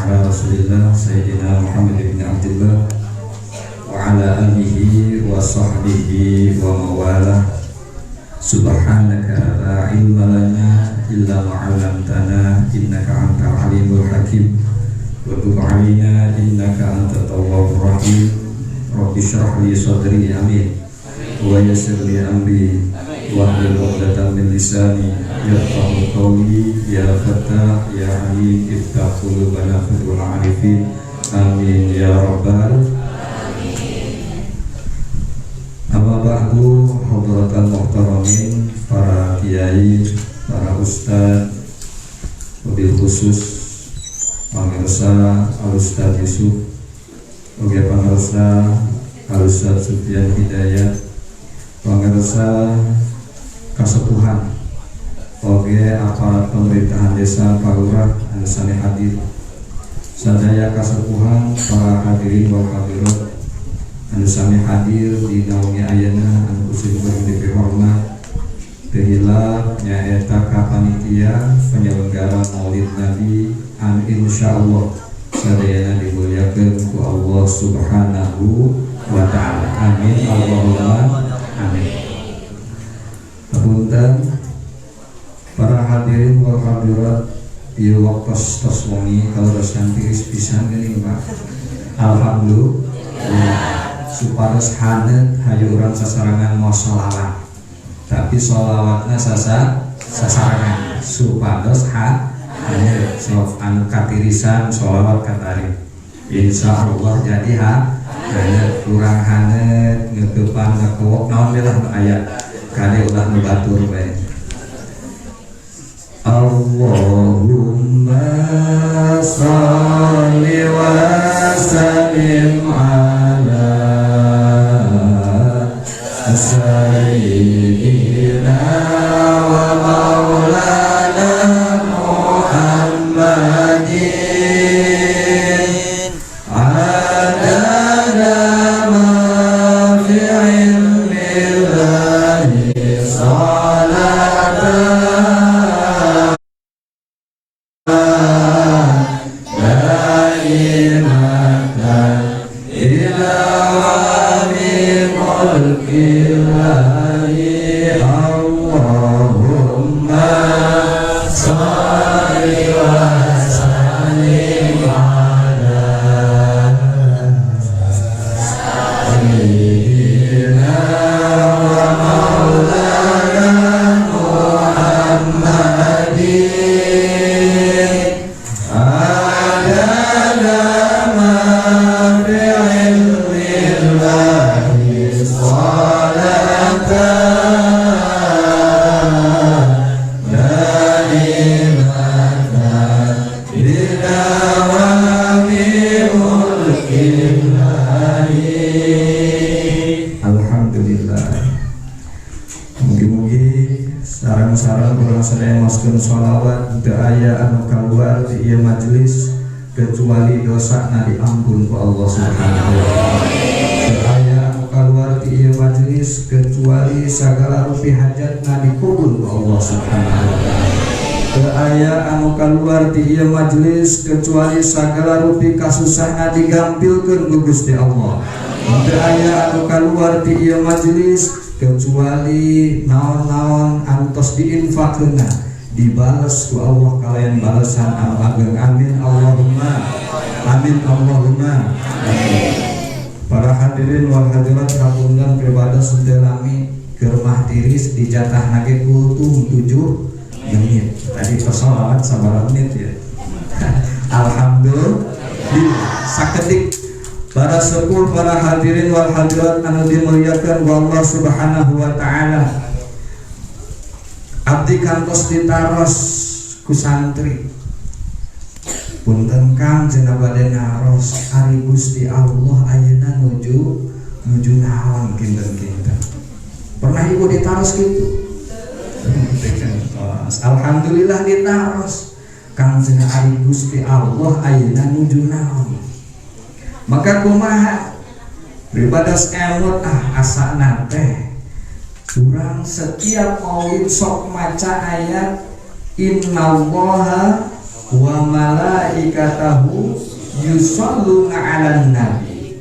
ala Rasulillah Sayyidina Muhammad ibn Abdullah wa ala alihi wa sahbihi wa mawalah. Subhanaka la ilma lana illa ma 'allamtana innaka antal alimul hakim. Wa tub 'alaina innaka antat tawwabur rahim. Rabbi shrah li sadri, amin, wa yassir li amri wahlul 'uqdatam min lisani yafqahu qawli. Ya Fattah ya Alim, iftah qulubana fathul arifin, amin ya rabbal alamin. Amma ba'du, hadratal muhtaramin, para kiai, para ustad, wabil khusus pangersa Al Ustad Yusuf, oge pangersa Al Ustad Sufyan Hidayat, pangersa kasepuhan, oge aparat pemerintahan desa Palurah anu sami hadir, sadaya kasepuhan, para hadirin wal hadirat anu sami hadir di naungi ayeuna anu ku sim kuring dipihormat, teu hilap nyaeta ka panitia penyelenggara Maulid Nabi anu insyaallah sadayana dimuliakeun ku Allah Subhanahu wa taala. Amin Allahumma amin. Hapunten para hadirin wal hadirat, ieu waktos tos wengi, kaleresan tiris pisan geuning, Pak. Alhamdulillah. Supados haneut, hayu urang sasarengan maos sholawat, tapi sholawatna sasarengan supados haneut. Sok anu katirisan sholawat katarik, insyaallah jadi haneut. Kurang haneut ngeukepan, ngakewok, naon we lah nu aya, kade ulah nu batur bae. Allahumma sholli wa sallim ala sayyidina wa maulana Muhammadin adada ma fi ilmillahi salatan daimatan ila dawami mulkillahi. Allahumma sholli wa sallim ala sayyidina wa maulana Muhammadin adada ma fi ilmillahi salatan daimatan bidawami mulkillahi. Alhamdulillah. Mugi-mugi sareng-sareng urang sadaya maoskeun sholawat, teu aya anu kaluar di ieu majelis kecuali dosana diampun ku Allah Subhanahu wa taala. Teu aya anu kaluar di ieu majelis kecuali sagala rupi hajatna dikabul ku Allah Subhanahu wa taala. Teu aya anu kaluar di ieu majelis kecuali sagala rupi kasusahna digampilkeun ku Gusti Allah. Teu aya anu kaluar di ieu majelis kecuali naon-naon anu tos diinfakeunna dibales ku Allah kalayan balesan anu ageng. Amin Allahumma amin, Allahumma amin. Para hadirin wal hadirat, hapunten pribados teu lami, keur mah tiris, dijatah ge kultum 7 menit. Tadi tos sholawat sabaraha menit ya? Alhamdulillah, sakedik. Para sepuh, para hadirin wal hadirat anu dimuliakan ku Allah Subhanahu wa taala, abdi kantos ditaros ku santri, "Punten Kang," cenah, "bade naros, ari Gusti Allah ayeuna nuju nuju naon kinten-kinten?" Pernah Ibu ditaros gitu? Alhamdulillah ditaros, "Kang," cenah, "ari Gusti Allah ayeuna nuju naon?" Maka kumaha pribados emut, ah, asana teh urang setiap maulid sok maca ayat innallaha. wa malaikatahu yusholluna 'alan nabi.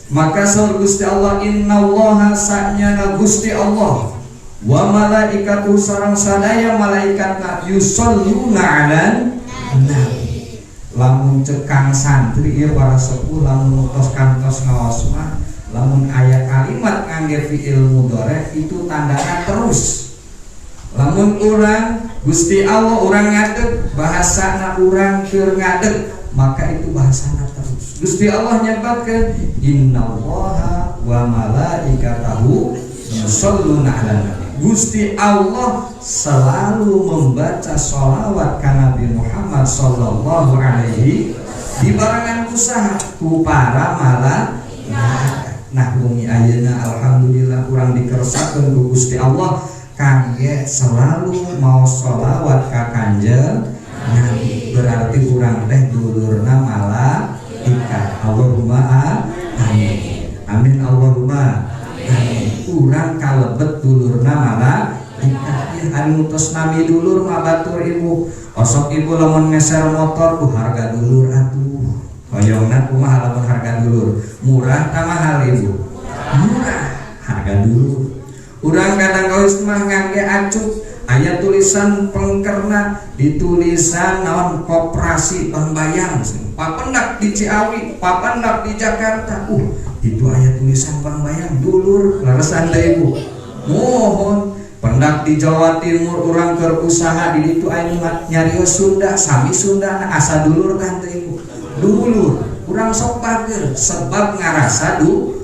Maka saur Gusti Allah innallaha sa'nyana Gusti Allah wa malaikatu sareng sadaya malaikatna yusholluna 'alan nabi. Lamun cekang santri ieu para sepuh lamun tos kantos ngaos mah lamun aya kalimat ngangge fi'il mudhari itu tandana terus. Lamun urang Gusti Allah urang ngadeg bahasana urang keur ngadeg maka itu bahasana terus. Gusti Allah nyebatkeun innallaha wa malaikatahu yusholluna 'alan nabi. Gusti Allah selalu membaca sholawat ka Nabi Muhammad sallallahu alaihi dibarengan usaha ku para malaikat. Nah wengi ayeuna alhamdulillah urang dikersakeun ku Gusti Allah kangge selalu mau sholawat ka Kanjeng Nabi. Berarti urang teh dulurna malaikat. Allahumma amin. Amin Allahumma amin. Urang kalebet dulurna malaikat. Ieu anu tos nami dulur mah batur ibu. Osok ibu lamun meser motor ku harga dulur atuh. Hoyongna kumaha lamun harga dulur? Murah ta mahal ibu? Murah harga dulur. Urang kadang kawis mah ngangge acuk aya tulisan pengkerna ditulisan naon koperasi Bangbayang papendak di Ciawi papendak di Jakarta. Itu aya tulisan Bangbayang dulur leresan teh ibu mohon pendak di Jawa Timur urang keur usaha di ditu aya nu nyarios Sunda sami Sunda asa dulur kan teh ibu dulur urang sok bager sebab ngarasa dulur.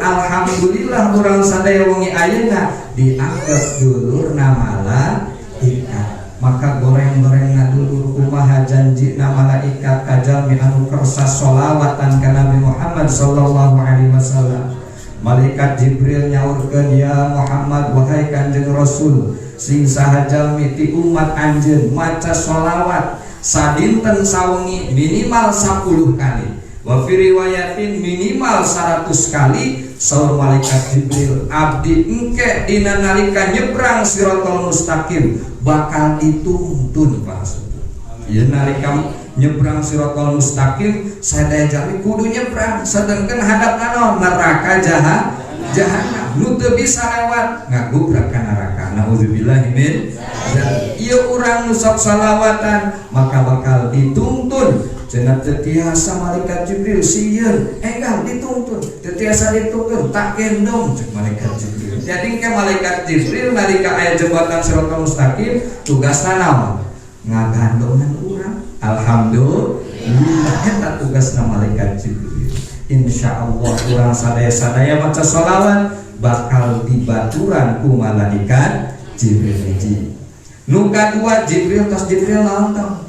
Alhamdulillah urang sadaya wengi ayeuna dianggap dulurna malaikat. Maka goreng-gorengna dulur kumaha janjina malaikat ka jalmi anu kersa sholawatan ka Nabi Muhammad sallallahu alaihi wasallam. Malaikat Jibril nyaurkeun ya Muhammad wahai Kanjeng Rasul sing saha jalmi ti umat anjeun maca sholawat sadinten sawengi minimal 10 kali wa fi riwayatin minimal 100 kali. Saur malaikat Jibril abdi engke dina nalika nyebrang siratal mustaqim bakal dituntun Pak. Ieu nalika nyebrang siratal mustaqim sadaya jalmi kudu nyebrang sedangkan hadapna naon neraka jahanam nu teu bisa lewat ngagubrak ka neraka. Nauzubillahi min dzalik. Ieu urang nu sok salawatan maka bakal dituntun. Cenah teu tiasa malaikat Jibril sieun enggal dituntun teu tiasa dituntun tak gendong cek malaikat Jibril. Jadi ke malaikat Jibril nalika aya jembatan siratal mustaqim tugasna naon ngagandongan urang. Alhamdulillah eta tugasna malaikat Jibril. Insyaallah urang sadaya-sadaya maca sholawat bakal dibaturan ku malaikat Jibril. Hiji nu kadua Jibril tos Jibril naon tong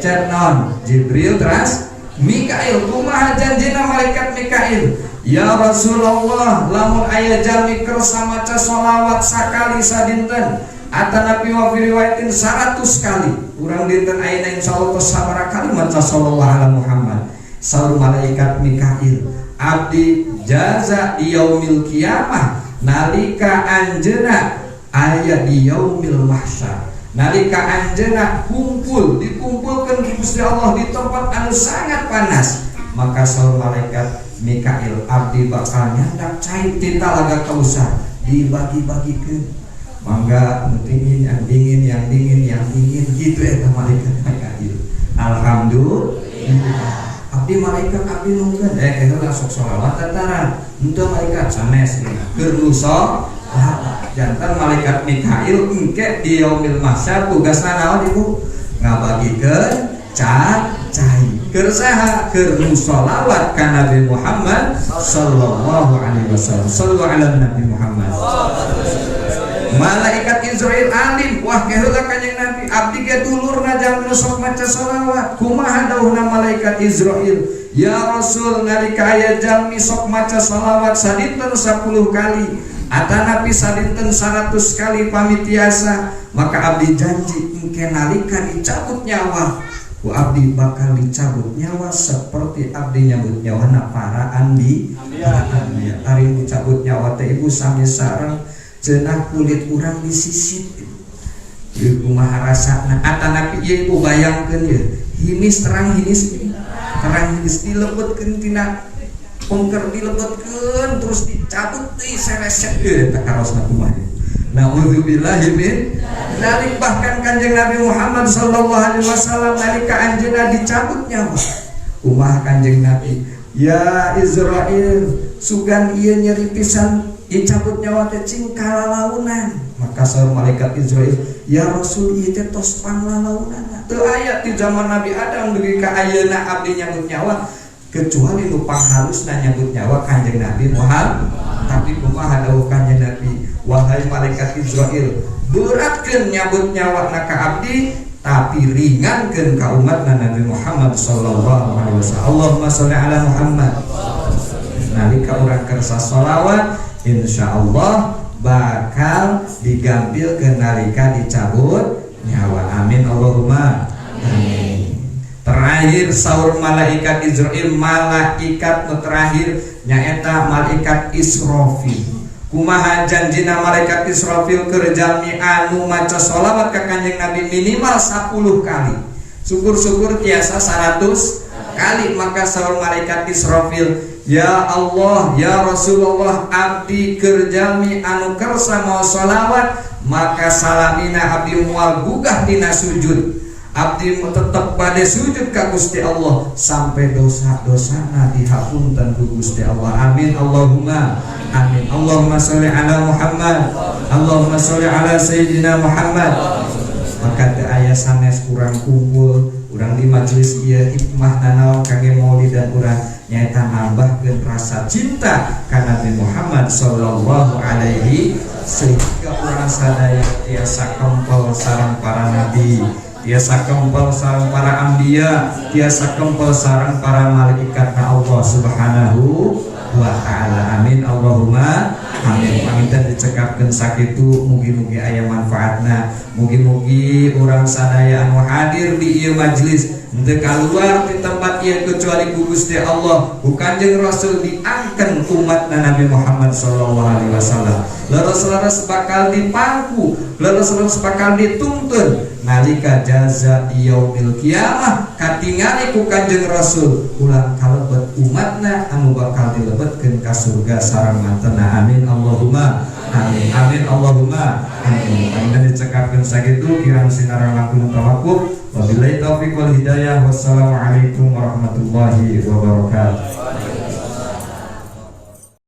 cer naon Jibril teras Mikail. Kumaha janjina malaikat Mikail? Ya Rasulullah lamun aya jalmi kersa maca sholawat sakali sadinten atanapi wa fi riwayatin 100 kali urang dinten ayeuna insyaallah tos sabaraha kali maca sallallahu alaihi Muhammad. Saur malaikat Mikail abdi jaza di yaumil kiamah nalika anjeuna aya di yaumil mahsyar nalika anjeuna kumpul dikumpulkeun ku Gusti Allah di tempat anu sangat panas maka saur malaikat Mikail abdi bakal nyandak cai ti talaga Kausar dibagi-bagikeun mangga nu dingin yang dingin yang dingin yang dingin gitu eta malaikat Mikail. Alhamdulillah abdi malaikat abdi nungkeun eta lah sok sholawat tataran henteu malaikat sanes keur nu jantan malaikat Mikail engke di yaumil mahsyar tugasna naon ibu ngabagikeun cai keur saha keur nu sholawat ka Nabi Muhammad sallallahu alaihi wasallam. Sallu ala Nabi Muhammad. Malaikat Israil alim wah keheula kanjeng Nabi abdi ge dulurna jang nu sok maca sholawat. Kumaha dawuhna malaikat Israil? Ya Rasul nalika aya jalmi sok maca sholawat sadinten 10 kali atanapi sadinten 100 kali pamitiasa maka abdi janji engke nalika dicabut nyawa ku abdi bakal dicabut nyawa seperti abdi nyabut nyawana para andi para ari dicabut nyawa teh ibu sami sareng cenah kulit urang disisit. Ieu kumaha rasana atanapi ieu ibu bayangkeun ieu hinis terang hinis terang hinis dilebetkeun tina pengker dilebetkeun terus dicabut deui sereset ieu eta karosna kumaha. Nauzubillahi min dzalik. Bahkan Kanjeng Nabi Muhammad sallallahu alaihi wasallam nalika anjeunna dicabut nyawa, kumaha Kanjeng Nabi? Ya Izrail, sugan ieu nyeri pisan dicabut nyawa teh cing kalalaunan. Maka saur malaikat Izrail, ya Rasul, ieu teh tos panglalaunan, teu aya di zaman Nabi Adam dugi ka ayeuna abdi nyabut nyawa kecuali nu panghalusna nyabut nyawa Kanjeng Nabi Muhammad. Tapi kumaha dawuh Kanjeng Nabi? Wahai malaikat Izrail, beratkeun nyabut nyawa na ka abdi tapi ringankeun ka umat Nabi Muhammad sallallahu alaihi wasallam. Allahumma sholli ala Muhammad. Nalika urang kersa sholawat, insyaallah bakal digampilkeun nalika dicabut nyawa. Amin Allahumma amin. Terakhir saur malaikat Izrail, malaikat nu terakhir nyaeta malaikat Israfil. Kumaha janjina malaikat Israfil keur jalmi anu maca sholawat ka Kanjeng Nabi minimal 10 kali, syukur-syukur tiasa 100 kali. Maka saur malaikat Israfil, ya Allah, ya Rasulullah, abdi keur jalmi anu kersa mawa sholawat maka salamina abdi moal gugah dina sujud, abdi tetep bade sujud ka Gusti Allah sampai dosa-dosana dihapunten ku Gusti Allah. Amin Allahumma amin. Allahumma sholli ala Muhammad. Allahumma sholli ala Sayyidina Muhammad. Maka teu aya sanes urang kumpul urang di majelis ieu, hikmah nanaon kangge maulidan urang nyaeta nambahkeun rasa cinta ka Nabi Muhammad sallallahu alaihi, sehingga urang sadaya tiasa kempel sareng para nabi, tiasa kempel sareng para anbiya, tiasa kempel sareng para malaikat na Allah Subhanahu wa taala. Amin Allahumma amin. Panginten dicekapkeun sakitu, mugi-mugi aya manfaatna, mugi-mugi urang sadaya anu hadir di ieu majelis henteu kaluar di tempat ieu kecuali ku Gusti Allah, ku Kanjeng Rasul diangken umat Nabi Muhammad sallallahu alaihi wasallam. Leres-leres bakal dipangku, leres-leres bakal dituntun nalika jaza di yaumil kiamah, katingali ku Kanjeng Rasul ulang kalebet umatna anu bakal dilebetkeun ka surga sareng mantena. Amin Allahumma amin. Amin Allahumma amin. Panginten dicekapkeun sakitu, kirang sinareng langkung tawakuf. Wabillahi taufik wal hidayah. Wassalamualaikum warahmatullahi wabarakatuh.